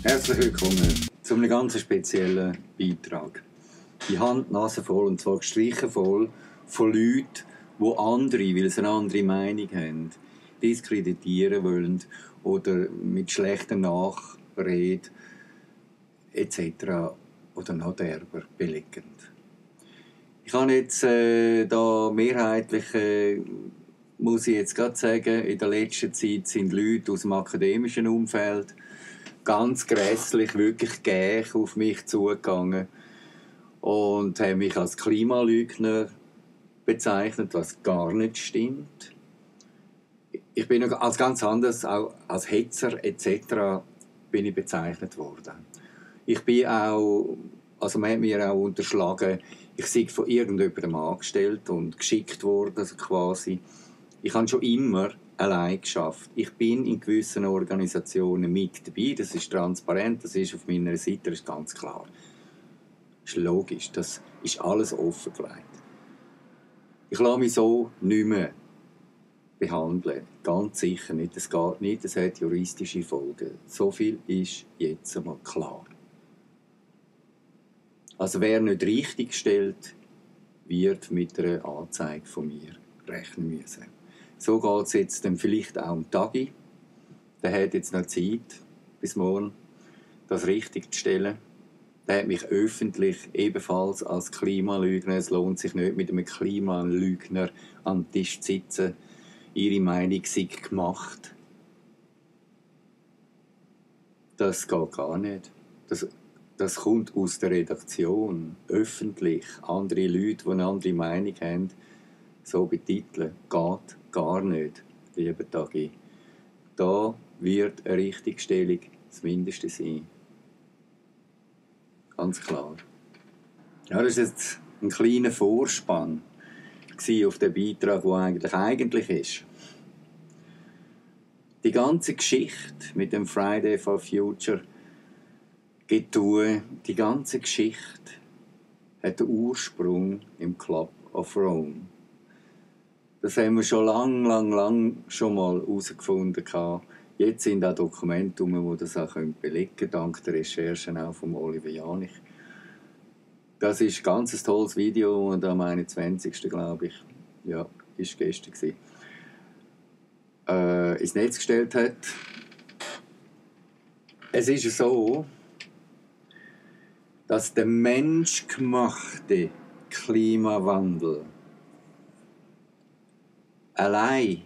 Herzlich willkommen zu einem ganz speziellen Beitrag. Die Hand, die Nase voll, und zwar gestrichen voll von Leuten, die andere, weil sie eine andere Meinung haben, diskreditieren wollen oder mit schlechter Nachrede etc. oder noch derber belegend. Ich habe jetzt da mehrheitlich, muss ich jetzt gerade sagen, in der letzten Zeit sind Leute aus dem akademischen Umfeld ganz grässlich, wirklich gäch auf mich zugegangen und haben mich als Klimalügner bezeichnet, was gar nicht stimmt. Ich bin als ganz anders, auch als Hetzer etc. bin ich bezeichnet worden. Ich bin auch, also man hat mir auch unterschlagen, ich sei von irgendjemandem angestellt und geschickt worden, also quasi. Ich habe schon immer allein geschafft. Ich bin in gewissen Organisationen mit dabei, das ist transparent, das ist auf meiner Seite, das ist ganz klar. Das ist logisch, das ist alles offengelegt. Ich lasse mich so nicht mehr behandeln, ganz sicher nicht, das geht nicht, das hat juristische Folgen. So viel ist jetzt einmal klar. Also wer nicht richtig stellt, wird mit einer Anzeige von mir rechnen müssen. So geht es jetzt dann vielleicht auch um Tagi. Der hat jetzt noch Zeit, bis morgen, das richtig zu stellen. Der hat mich öffentlich ebenfalls als Klimalügner, es lohnt sich nicht, mit einem Klimalügner am Tisch zu sitzen, ihre Meinung sei gemacht. Das geht gar nicht. Das kommt aus der Redaktion, öffentlich, andere Leute, die eine andere Meinung haben, so betiteln, geht gar nicht, lieber Tagi. Da wird eine Richtigstellung das Mindeste sein. Ganz klar. Ja, das war jetzt ein kleiner Vorspann auf den Beitrag, der eigentlich ist. Die ganze Geschichte mit dem Friday for Future Getue, die ganze Geschichte hat den Ursprung im Club of Rome. Das haben wir schon lang schon mal herausgefunden. Jetzt sind auch Dokumente, die das auch belegen können, dank der Recherchen auch von Oliver Janich. Das ist ein ganz tolles Video und am 21. glaube ich, ja, ist gestern ins Netz gestellt hat. Es ist so, dass der menschgemachte Klimawandel allein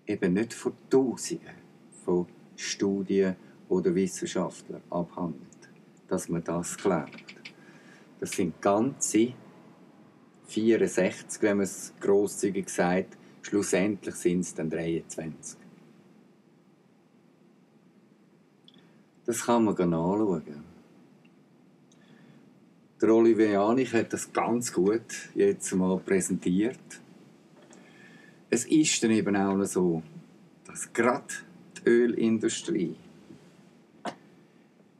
eben nicht von Tausenden von Studien oder Wissenschaftlern abhandelt, dass man das glaubt. Das sind ganze 64, wenn man es grosszügig sagt, schlussendlich sind es dann 23. Das kann man anschauen. Der Oliver Janich hat das ganz gut jetzt mal präsentiert. Es ist dann eben auch noch so, dass gerade die Ölindustrie,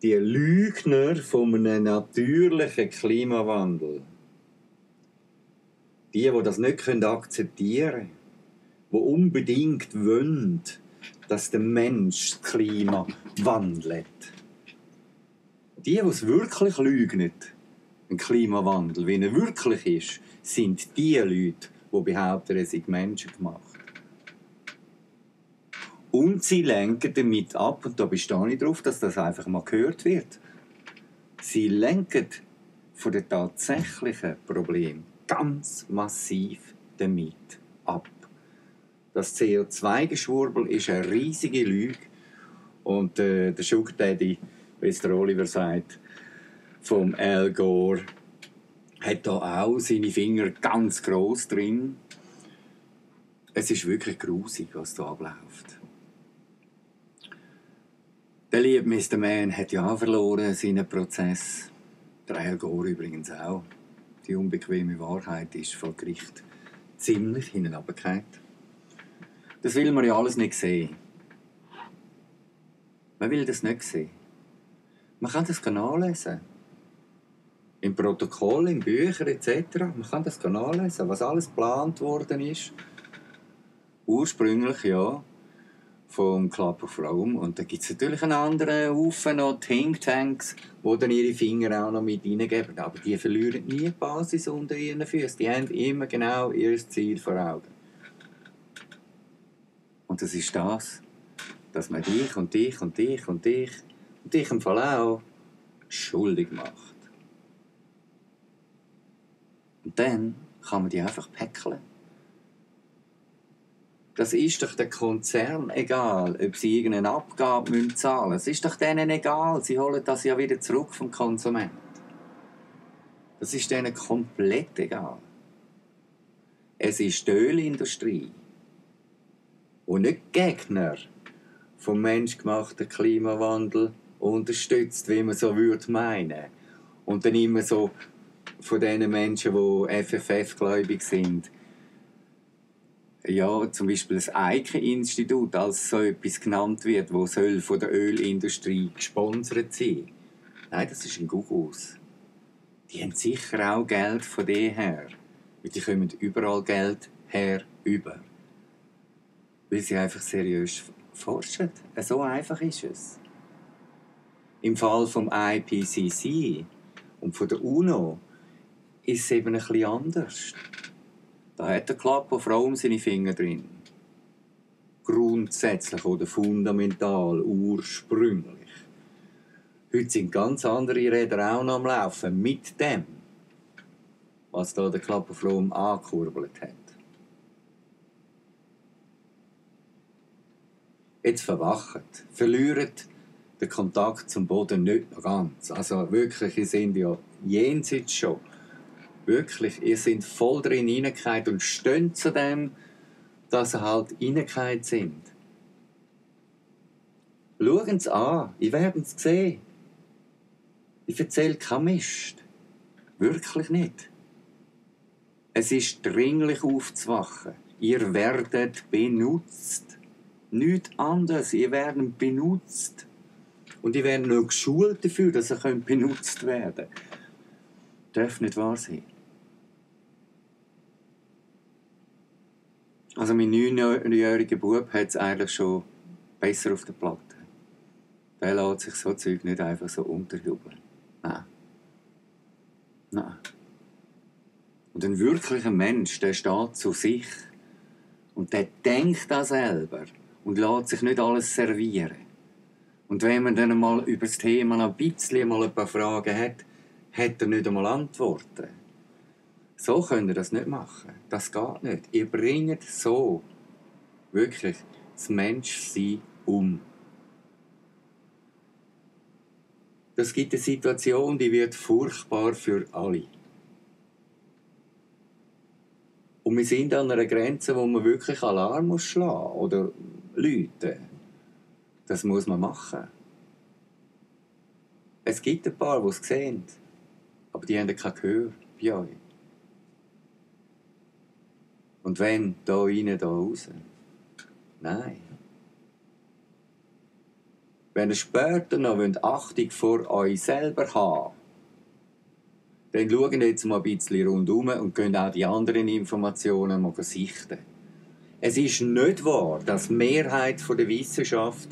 die Lügner von einem natürlichen Klimawandel, die das nicht akzeptieren können, die unbedingt wollen, dass der Mensch das Klima wandelt. Die es wirklich lügen, ein Klimawandel, wie er wirklich ist, sind die Leute, die behaupten, er sei menschengemacht. Und sie lenken damit ab, und da bestehe ich darauf, dass das einfach mal gehört wird. Sie lenken von den tatsächlichen Problemen ganz massiv damit ab. Das CO2-Geschwurbel ist eine riesige Lüge. Und der Sugar Daddy, wie es der Oliver sagt, vom Al Gore, hat da auch seine Finger ganz gross drin. Es ist wirklich grusig, was da abläuft. Der liebe Mr. Man hat ja verloren seinen Prozess. Der Al Gore übrigens auch. Die unbequeme Wahrheit ist vor Gericht ziemlich hinuntergefallen. Das will man ja alles nicht sehen. Man will das nicht sehen. Man kann das nachlesen. Im Protokoll, in Büchern etc. Man kann das nachlesen, was alles geplant worden ist. Ursprünglich ja. vom Club of Rome. Und da gibt es natürlich einen anderen Haufen noch Thinktanks, die dann ihre Finger auch noch mit reingeben. Aber die verlieren nie die Basis unter ihren Füßen. Die haben immer genau ihr Ziel vor Augen. Und das ist das, dass man dich und dich und dich und dich und dich im Fall auch schuldig macht. Und dann kann man die einfach päckeln. Das ist doch den Konzern egal, ob sie irgendeine Abgabe zahlen müssen. Es ist doch denen egal, sie holen das ja wieder zurück vom Konsumenten. Das ist denen komplett egal. Es ist die Ölindustrie, die nicht Gegner vom menschgemachten Klimawandel unterstützt, wie man so würde meinen. Und dann immer so von den Menschen, die FFF-gläubig sind, ja, zum Beispiel das Eike-Institut als so etwas genannt wird, wo soll von der Ölindustrie gesponsert sein. Nein, das ist ein Gugus. Die haben sicher auch Geld von dem her. Weil die kommen überall Geld her über. Weil sie einfach seriös forschen. So einfach ist es. Im Fall vom IPCC und von der UNO ist es eben ein bisschen anders. Da hat der Club of Rome seine Finger drin. Grundsätzlich oder fundamental, ursprünglich. Heute sind ganz andere Räder auch noch am Laufen mit dem, was da der Club of Rome angekurbelt hat. Jetzt verwacht, verliert den Kontakt zum Boden nicht noch ganz. Also wirklich, ihr seid ja jenseits schon. Wirklich, ihr seid voll drin hineingefallen und steht zu dem, dass ihr halt hineingefallen sind. Schauen Sie an, ihr werdet es sehen. Ich erzähle keinen Mist. Wirklich nicht. Es ist dringlich aufzuwachen. Ihr werdet benutzt. Nichts anderes. Ihr werdet benutzt. Und ihr werdet noch geschult dafür, dass ihr benutzt werden könnt. Darf nicht wahr sein. Also mein 9-jähriger Bub hat es eigentlich schon besser auf der Platte. Der lässt sich so Zeug nicht einfach so unterjubeln. Nein. Nein. Und ein wirklicher Mensch, der steht zu sich und der denkt an selber und lässt sich nicht alles servieren. Und wenn man dann mal über das Thema noch ein bisschen mal ein paar Fragen hat, hat er nicht einmal Antworten. So könnt ihr das nicht machen. Das geht nicht. Ihr bringt so wirklich das Menschsein um. Das gibt eine Situation, die wird furchtbar für alle. Und wir sind an einer Grenze, wo man wirklich Alarm muss schlagen oder läuten. Das muss man machen. Es gibt ein paar, die es sehen, aber die haben kein Gehör bei euch. Und wenn, da rein, da raus. Nein. Wenn ihr später noch Achtung vor euch selber haben wollt, dann schaut jetzt mal ein bisschen rundherum und könnt auch die anderen Informationen mal sichten. Es ist nicht wahr, dass die Mehrheit der Wissenschaft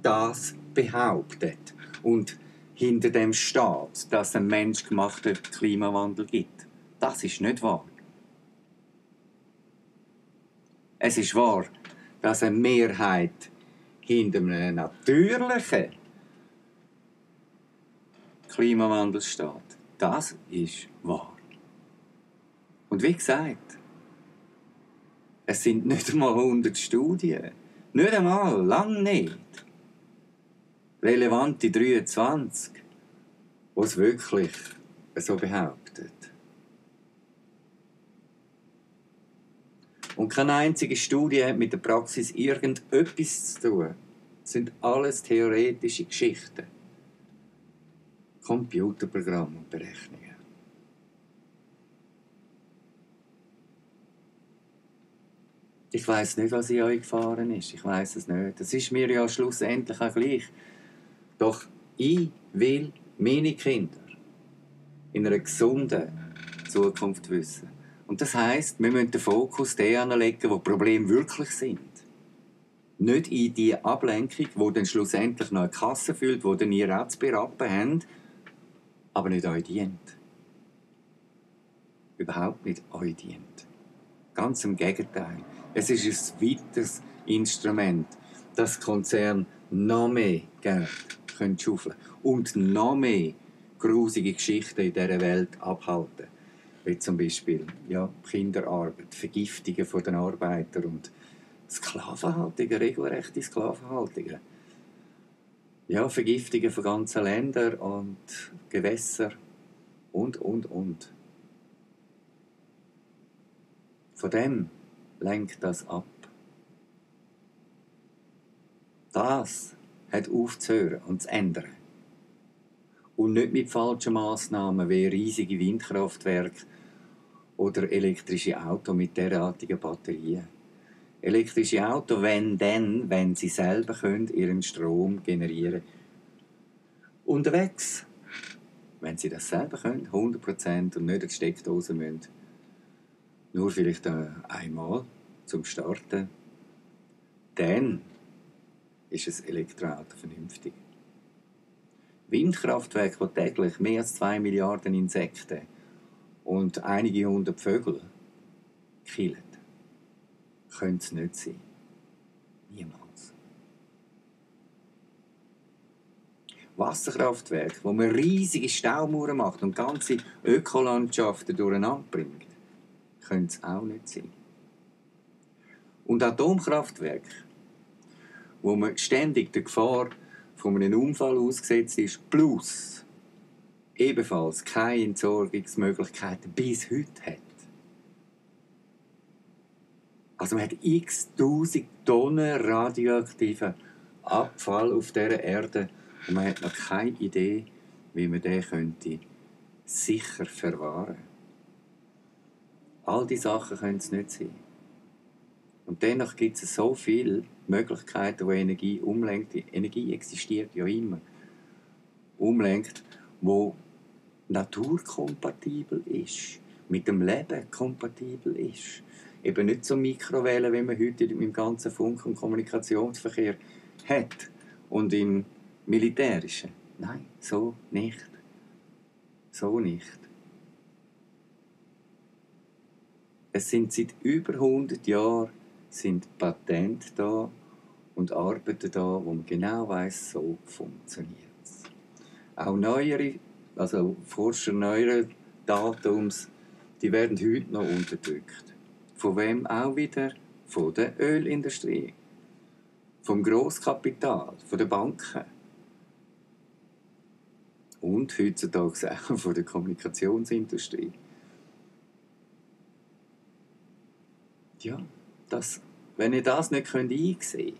das behauptet und hinter dem steht, dass es einen menschgemachten Klimawandel gibt. Das ist nicht wahr. Es ist wahr, dass eine Mehrheit hinter einem natürlichen Klimawandel steht. Das ist wahr. Und wie gesagt, es sind nicht einmal 100 Studien. Nicht einmal, lang nicht. Relevante 23, die es wirklich so behauptet. Und keine einzige Studie hat mit der Praxis irgendetwas zu tun. Das sind alles theoretische Geschichten. Computerprogramme und Berechnungen. Ich weiss nicht, was in euch gefahren ist. Ich weiss es nicht. Das ist mir ja schlussendlich auch gleich. Doch ich will meine Kinder in einer gesunden Zukunft wissen. Und das heisst, wir müssen den Fokus der anlegen, wo die Probleme wirklich sind. nicht in die Ablenkung, wo dann schlussendlich noch eine Kasse füllt, wo dann ihr auch zu berappen habt, aber nicht euch dient. Überhaupt nicht euch dient. Ganz im Gegenteil. Es ist ein weiteres Instrument, das Konzern noch mehr Geld schaufeln können und noch mehr grusige Geschichten in dieser Welt abhalten. Wie zum Beispiel Kinderarbeit, Vergiftungen von den Arbeitern und Sklavenhaltungen, regelrechte Sklavenhaltungen. Ja, Vergiftungen von ganzen Ländern und Gewässern und. Von dem lenkt das ab. Das hat aufzuhören und zu ändern. Und nicht mit falschen Massnahmen wie riesige Windkraftwerke oder elektrische Autos mit derartigen Batterien. Elektrische Autos, wenn sie selber ihren Strom generieren können. Unterwegs. Wenn sie das selber können, 100% und nicht in die Steckdose müssen. Nur vielleicht einmal zum Starten. Dann ist ein Elektroauto vernünftig. Windkraftwerke, die täglich mehr als 2 Milliarden Insekten und einige hundert Vögel killen, können es nicht sein. Niemals. Wasserkraftwerke, wo man riesige Staumauern macht und ganze Ökolandschaften durcheinander bringt, können es auch nicht sein. Und Atomkraftwerke, wo man ständig der Gefahr von einem Unfall ausgesetzt ist, plus ebenfalls keine Entsorgungsmöglichkeiten bis heute hat. Also man hat x tausend Tonnen radioaktiven Abfall auf dieser Erde und man hat noch keine Idee, wie man den könnte sicher verwahren. All diese Sachen können es nicht sein. Und dennoch gibt es so viele Möglichkeiten, wo Energie umlenkt. Die Energie existiert ja immer. Umlenkt, wo naturkompatibel ist, mit dem Leben kompatibel ist. Eben nicht so Mikrowellen, wie man heute im ganzen Funk- und Kommunikationsverkehr hat und im Militärischen. Nein, so nicht. So nicht. Es sind seit über 100 Jahren Patente da und Arbeiten da, wo man genau weiss, so funktioniert es. Auch neuere, also Forscher neueren Datums, die werden heute noch unterdrückt. Von wem auch wieder? Von der Ölindustrie, vom Grosskapital, von den Banken und heutzutage auch von der Kommunikationsindustrie. Ja, wenn ihr das nicht einsehen könnt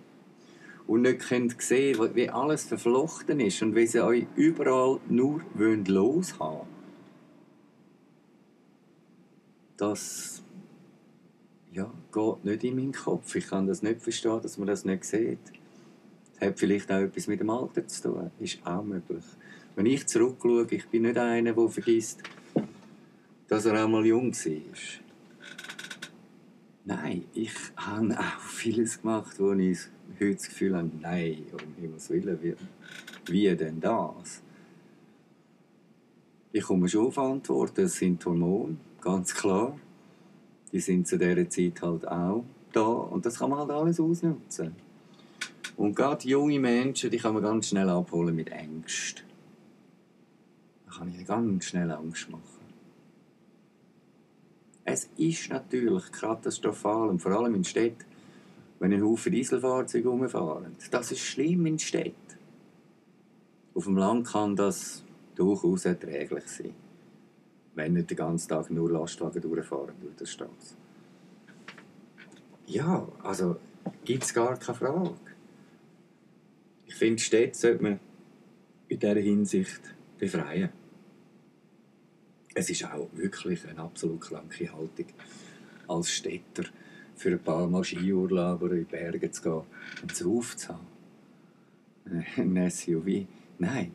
und nicht sehen könnt, wie alles verflochten ist und wie sie euch überall nur loshaben wollen, das geht nicht in meinen Kopf. Ich kann das nicht verstehen, dass man das nicht sieht. Das hat vielleicht auch etwas mit dem Alter zu tun. Ist auch möglich. Wenn ich zurückschaue, ich bin nicht einer, der vergisst, dass er einmal jung war. Nein, ich habe auch vieles gemacht, wo ich heute das Gefühl habe, nein, um Himmels Willen, wie denn das? Ich komme schon verantworten, das sind die Hormone, ganz klar. Die sind zu dieser Zeit halt auch da und das kann man halt alles ausnutzen. Und gerade junge Menschen, die kann man ganz schnell abholen mit Ängsten. Da kann ich ganz schnell Angst machen. Es ist natürlich katastrophal, und vor allem in Städten, wenn ein Haufen Dieselfahrzeuge rumfahren. Das ist schlimm in Städten. Auf dem Land kann das durchaus erträglich sein, wenn nicht den ganzen Tag nur Lastwagen durchfahren durch die Straße. Ja, also gibt es gar keine Frage. Ich finde, Städte sollte man in dieser Hinsicht befreien. Es ist auch wirklich eine absolut kranke Haltung, als Städter für ein paar Mal Skiurlaub oder in die Berge zu gehen und es aufzuhaben. Ein SUV. Nein,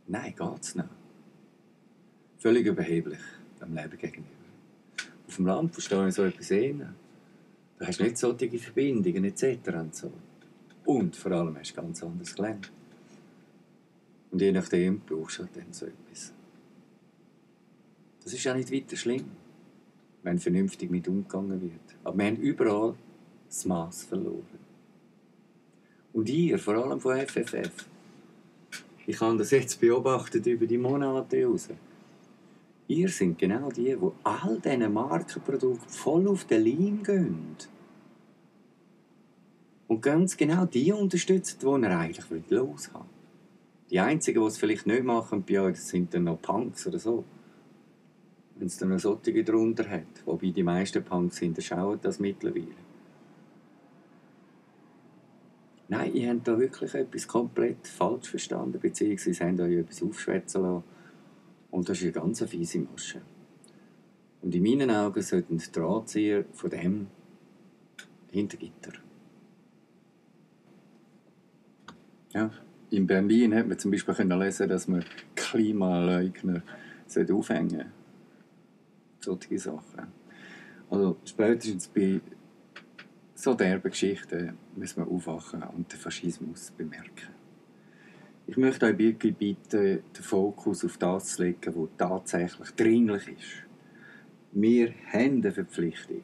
nein, geht's nicht. Völlig überheblich dem Leben gegenüber. Auf dem Land verstehe ich so etwas eher. Du hast nicht solche Verbindungen etc. Und so. Und vor allem hast du ganz anders gelernt. Und je nachdem brauchst du halt dann so etwas. Das ist ja nicht weiter schlimm, wenn vernünftig mit umgegangen wird. Aber wir haben überall das Maß verloren. Und ihr, vor allem von FFF, ich habe das jetzt beobachtet über die Monate raus. Ihr seid genau die all diesen Markenprodukten voll auf den Leim gehen. Und ganz genau die unterstützen, die ihr eigentlich loshaben wollt. Die Einzigen, die es vielleicht nicht machen bei euch, das sind dann noch Punks oder so. Wenn es dann noch solche drunter hat. Wobei die meisten Punks hinterschauen das mittlerweile. Nein, ihr habt da wirklich etwas komplett falsch verstanden, beziehungsweise habt euch etwas aufschwätzen lassen. Und das ist eine ganz fiese Masche. Und in meinen Augen sollten die Drahtzieher von dem hinter Gitter. Ja, in Berlin hat man zum Beispiel lesen, dass man Klimaleugner aufhängen sollte. Solche Sachen. Also spätestens bei so derben Geschichten müssen wir aufwachen und den Faschismus bemerken. Ich möchte euch wirklich bitten, den Fokus auf das zu legen, was tatsächlich dringlich ist. Wir haben eine Verpflichtung,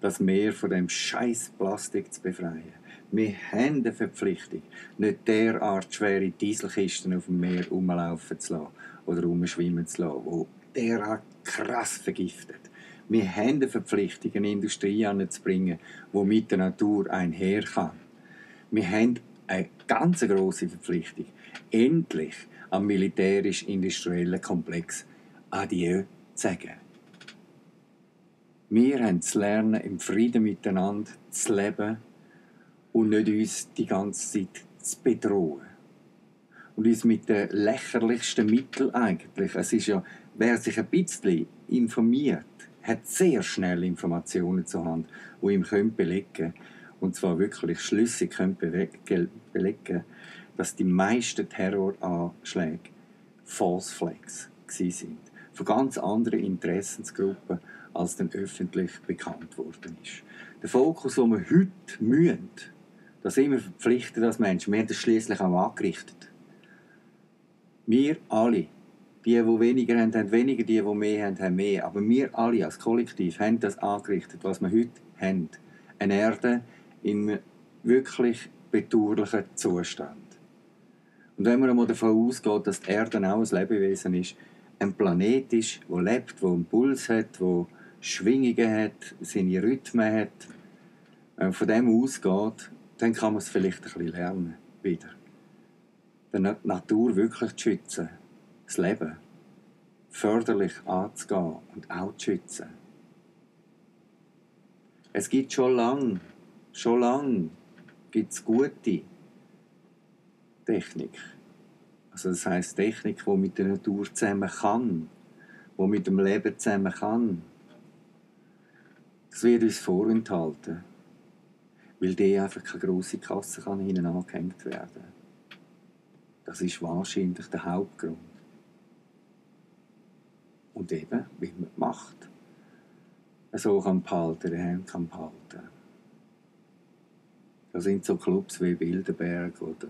das Meer von dem scheiß Plastik zu befreien. Wir haben eine Verpflichtung, nicht derart schwere Dieselkisten auf dem Meer rumlaufen zu lassen oder rumschwimmen zu lassen, die derart krass vergiftet. Wir haben eine Verpflichtung, eine Industrie anzubringen, die mit der Natur einher kann. Wir haben eine ganz grosse Verpflichtung, endlich am militärisch-industriellen Komplex Adieu zu sagen. Wir haben zu lernen, im Frieden miteinander zu leben und nicht uns die ganze Zeit zu bedrohen. Und uns mit den lächerlichsten Mitteln eigentlich. Es ist ja, wer sich ein bisschen informiert, hat sehr schnell Informationen zur Hand, die ihm belegen können, und zwar wirklich schlüssig belegen, dass die meisten Terroranschläge False Flags waren. Von ganz anderen Interessensgruppen, als dann öffentlich bekannt worden ist. Der Fokus, den wir heute müssen, da sind wir verpflichtet als Menschen. Wir haben das schliesslich auch angerichtet. Wir alle, die weniger haben, haben weniger, die mehr haben, haben mehr. Aber wir alle als Kollektiv haben das angerichtet, was wir heute haben. Eine Erde in wirklich bedauerlichen Zustand. Und wenn man einmal davon ausgeht, dass die Erde auch ein Lebewesen ist, ein Planet ist, der lebt, der einen Puls hat, der Schwingungen hat, seine Rhythmen hat, wenn man von dem ausgeht, dann kann man es vielleicht ein bisschen lernen, wieder. Die Natur wirklich zu schützen, das Leben förderlich anzugehen und auch zu schützen. Es gibt schon lange gibt's gute Technik. Also das heisst Technik, die mit der Natur zusammen kann, die mit dem Leben zusammen kann. Das wird uns vorenthalten, weil die einfach keine grosse Kasse kann hinten angehängt werden. Das ist wahrscheinlich der Hauptgrund. Und eben, wie man die Macht so kann behalten, die Hand kann behalten. Da sind so Clubs wie Bilderberg oder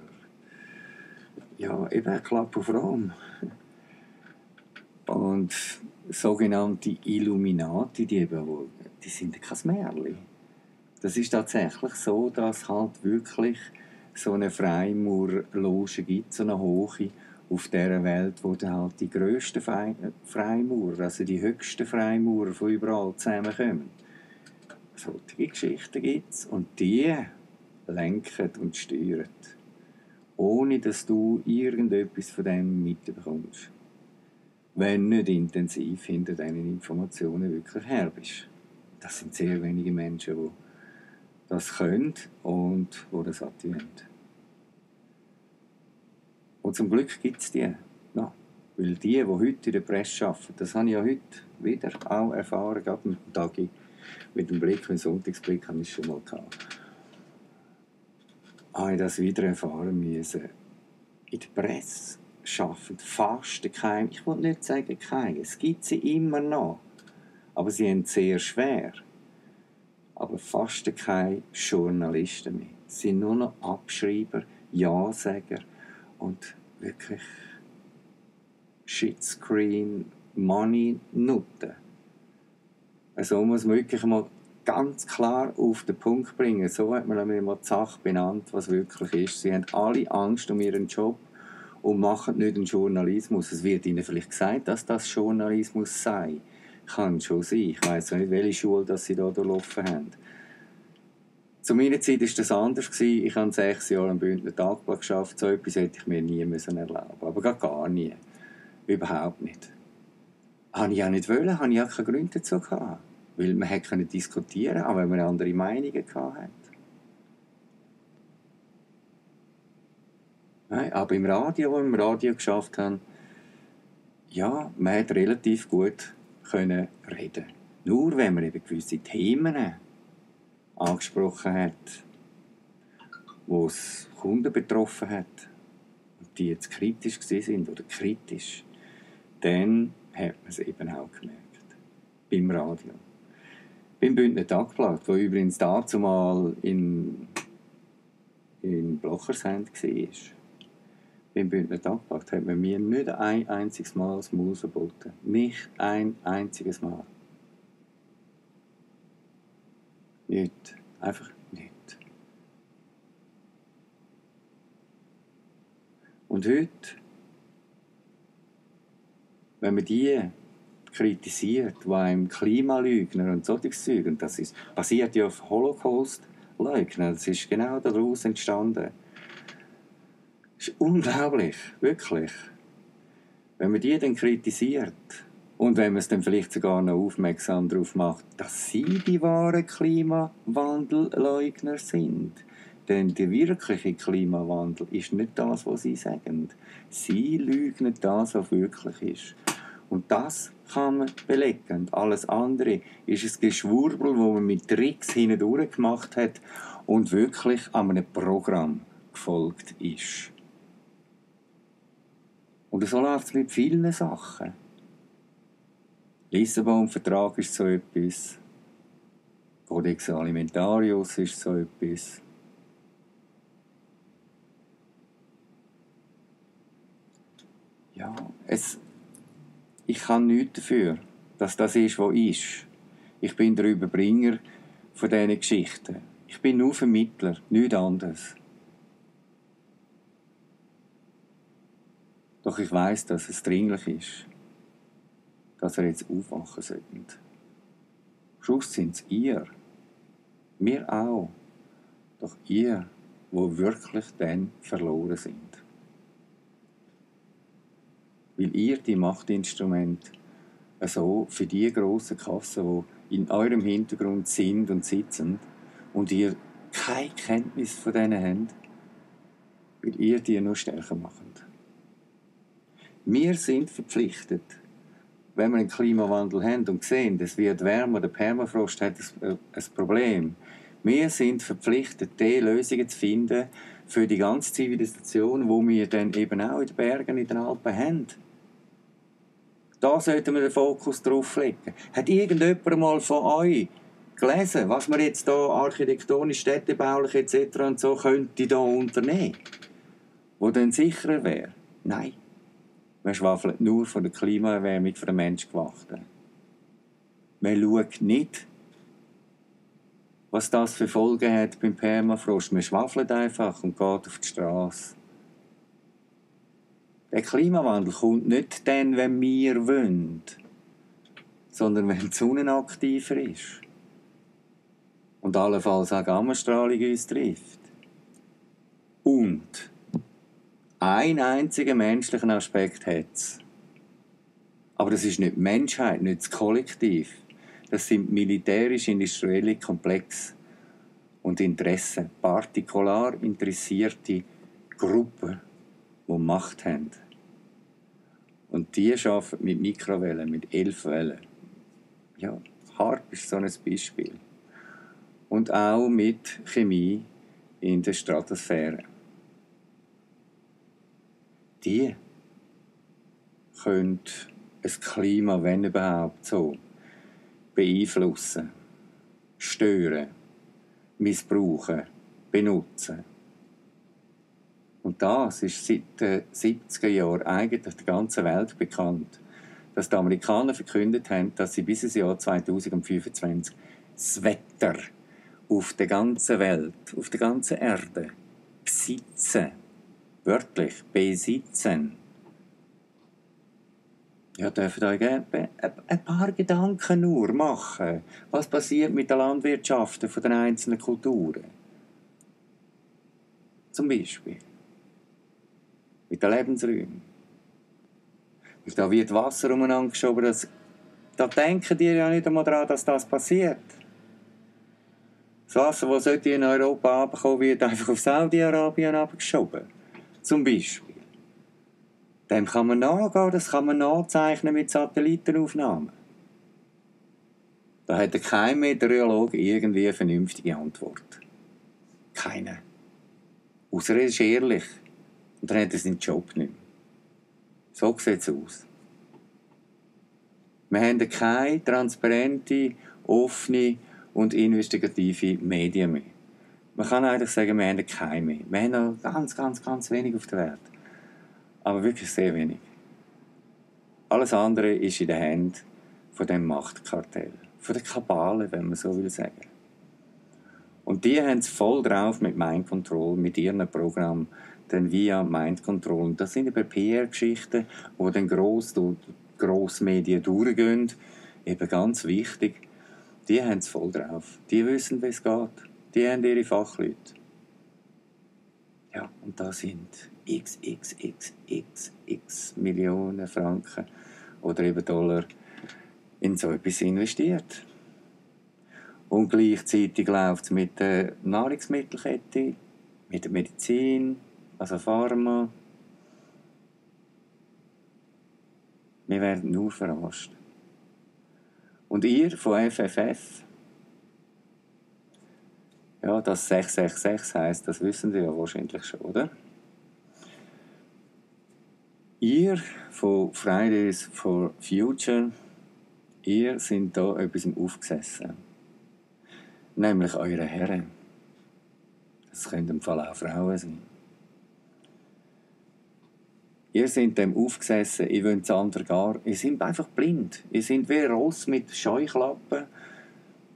ja, eben Club of Rome. Und sogenannte Illuminati, die sind kein Märchen. Das ist tatsächlich so, dass halt wirklich so eine Freimaurerloge gibt, so eine hohe auf dieser Welt, wo dann halt die grössten Freimaurer, also die höchsten Freimaurer von überall zusammenkommen. Solche Geschichten gibt es und die lenken und steuern, ohne dass du irgendetwas von dem mitbekommst. Wenn nicht intensiv hinter diesen Informationen wirklich her bist. Das sind sehr wenige Menschen, die das können und die das wollen. Und zum Glück gibt es die noch. Weil die heute in der Presse arbeiten, das habe ich ja heute wieder auch erfahren, gerade mit dem Tagi, mit dem Blick, mit dem Sonntagsblick habe ich es schon mal gehabt. Habe ich das wieder erfahren müssen. In der Presse arbeiten fast keine, ich will nicht sagen keine, es gibt sie immer noch, aber sie haben es sehr schwer. aber fast keine Journalisten mehr. Es sind nur noch Abschreiber, Ja-Säger und wirklich Shitscreen, Money-Nutten. Also muss man wirklich mal ganz klar auf den Punkt bringen. So hat man mir mal die Sache benannt, was wirklich ist. Sie haben alle Angst um ihren Job und machen nicht den Journalismus. Es wird ihnen vielleicht gesagt, dass das Journalismus sei. Kann schon sein. Ich weiss nicht, welche Schule das sie da durchlaufen haben. Zu meiner Zeit war das anders. Ich habe 6 Jahre am Bündner Tagblatt geschafft. So etwas hätte ich mir nie erlauben. Aber gar nie. Überhaupt nicht. Habe ich auch nicht wollen, habe ich auch keine Gründe dazu gehabt. Weil man hätte diskutieren können, auch wenn man andere Meinungen hatte. Nein, aber im Radio, wo wir im Radio geschafft haben, ja, man hat relativ gut können reden. Nur wenn man eben gewisse Themen angesprochen hat, wo es Kunden betroffen hat, und die jetzt kritisch sind oder kritisch, dann hat man es eben auch gemerkt. Beim Radio. Beim Bündner Tagblatt, wo übrigens dazumal in Blochersend war. Beim Bündner Tagblatt hat man mir nicht ein einziges Mal das Maul verboten. Nicht ein einziges Mal. Nicht. Einfach nicht. Und heute, wenn man die kritisiert, die einem Klimalügner und solches Zeug, und das basiert ja auf Holocaust-Leugner, das ist genau daraus entstanden. Das ist unglaublich, wirklich. Wenn man die dann kritisiert und wenn man es dann vielleicht sogar noch aufmerksam darauf macht, dass sie die wahren Klimawandelleugner sind. Denn der wirkliche Klimawandel ist nicht das, was sie sagen. Sie lügen das, was wirklich ist. Und das kann man belegen. Und alles andere ist ein Geschwurbel, das man mit Tricks hindurch gemacht hat und wirklich an einem Programm gefolgt ist. Und so läuft es mit vielen Sachen. Lissabon-Vertrag ist so etwas. Codex Alimentarius ist so etwas. Ja, ich kann nichts dafür, dass das ist, was ist. Ich bin der Überbringer von diesen Geschichten. Ich bin nur Vermittler, nichts anderes. Doch ich weiss, dass es dringlich ist, dass ihr jetzt aufwachen solltet. Schluss sind es ihr. Wir auch. Doch ihr, wo wirklich dann verloren sind. Weil ihr die Machtinstrumente so für die grossen Kassen, die in eurem Hintergrund sind und sitzen, und ihr keine Kenntnis von denen habt, weil ihr die nur stärker macht. Wir sind verpflichtet, wenn wir einen Klimawandel haben und sehen, es wird wärmer, der Permafrost hat ein Problem. Wir sind verpflichtet, diese Lösungen zu finden für die ganze Zivilisation, die wir dann eben auch in den Bergen, in den Alpen haben. Da sollten wir den Fokus drauf legen. Hat irgendjemand mal von euch gelesen, was man jetzt hier architektonisch, städtebaulich etc. und so könnte da unternehmen, wo dann sicherer wäre? Nein. Man schwafelt nur von der Klimaerwärmung der Menschgemachten. Man schaut nicht, was das für Folgen hat beim Permafrost. Man schwafelt einfach und geht auf die Straße. Der Klimawandel kommt nicht dann, wenn wir wollen, sondern wenn die Sonne aktiver ist. Und allenfalls auch Gammastrahlung uns trifft. Und einen einzigen menschlichen Aspekt hat es. Aber das ist nicht die Menschheit, nicht das Kollektiv. Das sind militärisch-industrielle Komplexe und Interessen, partikular interessierte Gruppen, die Macht haben. Und die arbeiten mit Mikrowellen, mit 11 Wellen. Ja, HAARP ist so ein Beispiel. Und auch mit Chemie in der Stratosphäre. Die können ein Klima, wenn überhaupt, so beeinflussen. stören, missbrauchen, benutzen. Und das ist seit den 70er Jahren eigentlich der ganzen Welt bekannt, dass die Amerikaner verkündet haben, dass sie bis ins Jahr 2025 das Wetter auf der ganzen Welt, auf der ganzen Erde besitzen. Wörtlich besitzen. Ja, dürft euch ein paar Gedanken nur machen. Was passiert mit den Landwirtschaften der einzelnen Kulturen? Zum Beispiel. Mit den Lebensräumen. Und da wird Wasser umeinander geschoben. Da denken die ja nicht einmal daran, dass das passiert. Das Wasser, das sollte in Europa runterkommen, wird einfach auf Saudi-Arabien abgeschoben. Zum Beispiel. Dem kann man nachgehen, das kann man nachzeichnen mit Satellitenaufnahmen. Da hat kein Meteorologe irgendwie eine vernünftige Antwort. Keine. Ausser er ist ehrlich. Und dann hat er seinen Job nicht mehr. So sieht es aus. Wir haben keine transparente, offene und investigative Medien mehr. Man kann eigentlich sagen, wir haben keine mehr. Wir haben noch ganz wenig auf der Welt. Aber wirklich sehr wenig. Alles andere ist in den Händen von dem Machtkartell. Von der Kabale, wenn man so will sagen. Und die haben es voll drauf mit Mind Control, mit ihrem Programm, dann via Mind Control. Und das sind eben PR-Geschichten, die dann Grossmedien durchgehen. Eben ganz wichtig. Die haben es voll drauf. Die wissen, wie es geht. Die haben ihre Fachleute. Ja, und da sind x Millionen Franken oder eben Dollar in so etwas investiert. Und gleichzeitig läuft es mit der Nahrungsmittelkette, mit der Medizin, also Pharma. Wir werden nur verarscht. Und ihr von FFF, ja, das 666 heisst, das wissen Sie ja wahrscheinlich schon, oder? Ihr von Fridays for Future, ihr seid da etwas aufgesessen. Nämlich eure Herren. Das können im Fall auch Frauen sein. Ihr seid dem aufgesessen, ihr wollt das andere gar. Ihr seid einfach blind. Ihr seid wie Ross mit Scheuklappen.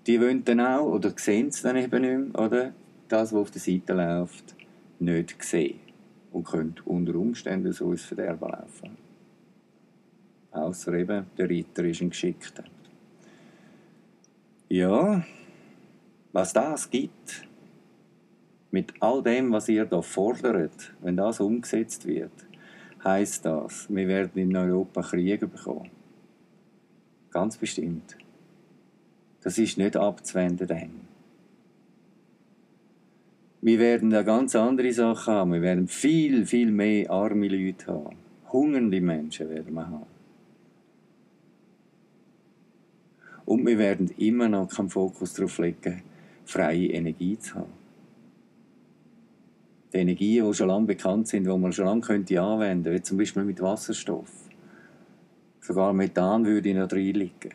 Die wollen dann auch, oder sehen es dann eben nicht mehr, oder? Das, was auf der Seite läuft, nicht sehen. Und könnt unter Umständen so ins Verderben laufen. Ausser eben, der Ritter ist ein Geschickter. Ja, was das gibt, mit all dem, was ihr da fordert, wenn das umgesetzt wird, heisst das, wir werden in Europa Kriege bekommen. Ganz bestimmt. Das ist nicht abzuwenden dann. Wir werden da ganz andere Sachen haben. Wir werden viel mehr arme Leute haben. Hungernde Menschen werden wir haben. Und wir werden immer noch keinen Fokus darauf legen, freie Energie zu haben. Die Energien, die schon lange bekannt sind, die man schon lange anwenden könnte, wie zum Beispiel mit Wasserstoff. Sogar Methan würde noch drin liegen.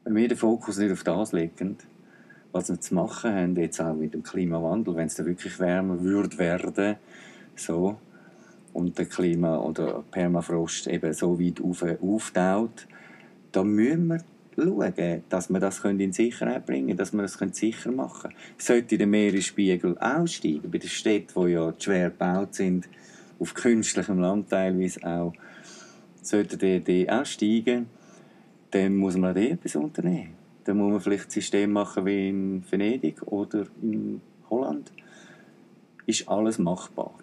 Wenn wir den Fokus nicht auf das legen, was wir zu machen haben, jetzt auch mit dem Klimawandel, wenn es dann wirklich wärmer würde werden, so, und der Klima- oder Permafrost eben so weit auftaut, dann müssen wir schauen, dass wir das in Sicherheit bringen können, dass wir das sicher machen können. Sollte der Meeresspiegel aussteigen, bei den Städten, die ja schwer gebaut sind, auf künstlichem Land teilweise auch, sollte die auch steigen, dann muss man da etwas unternehmen. Dann muss man vielleicht ein System machen wie in Venedig oder in Holland. Ist alles machbar,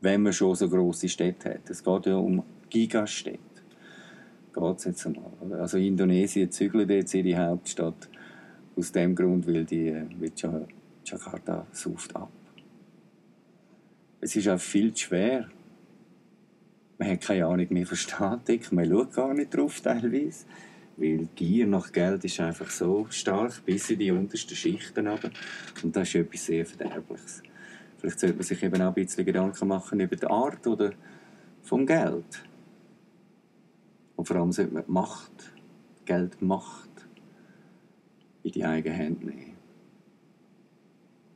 wenn man schon so grosse Städte hat. Es geht ja um Gigastädte. Geht's jetzt einmal. Also Indonesien zügelt jetzt ihre Hauptstadt aus dem Grund, weil Jakarta sauft ab. Es ist auch viel zu schwer. Man hat keine Ahnung mehr von Statik, man schaut gar nicht drauf teilweise, weil Gier nach Geld ist einfach so stark bis in die untersten Schichten runter. Und das ist etwas sehr Verderbliches. Vielleicht sollte man sich eben auch ein bisschen Gedanken machen über die Art oder vom Geld. Und vor allem sollte man die Macht, Geldmacht, in die eigenen Hände nehmen.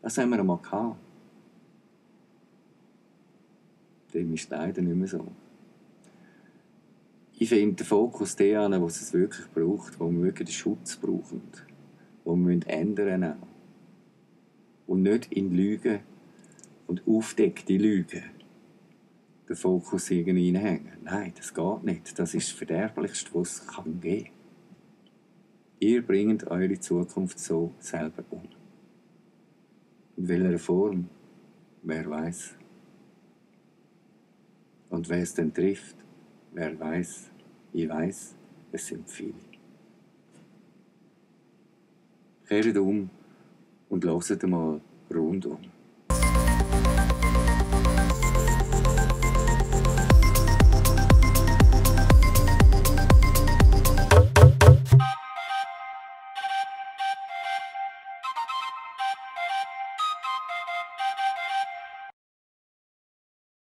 Das haben wir einmal gehabt. Dem ist leider nicht mehr so. Ich finde den Fokus der an, wo es wirklich braucht, wo wir wirklich den Schutz brauchen, wo wir ändern müssen. Und nicht in Lügen und aufdeckte Lügen den Fokus irgendwie hineinhängen. Nein, das geht nicht. Das ist das Verderblichste, was es geben kann. Ihr bringt eure Zukunft so selber um. In welcher Form? Wer weiß. Und wer es dann trifft, wer weiß. Ich weiß, es sind viele. Kehrt um und hört mal rundum.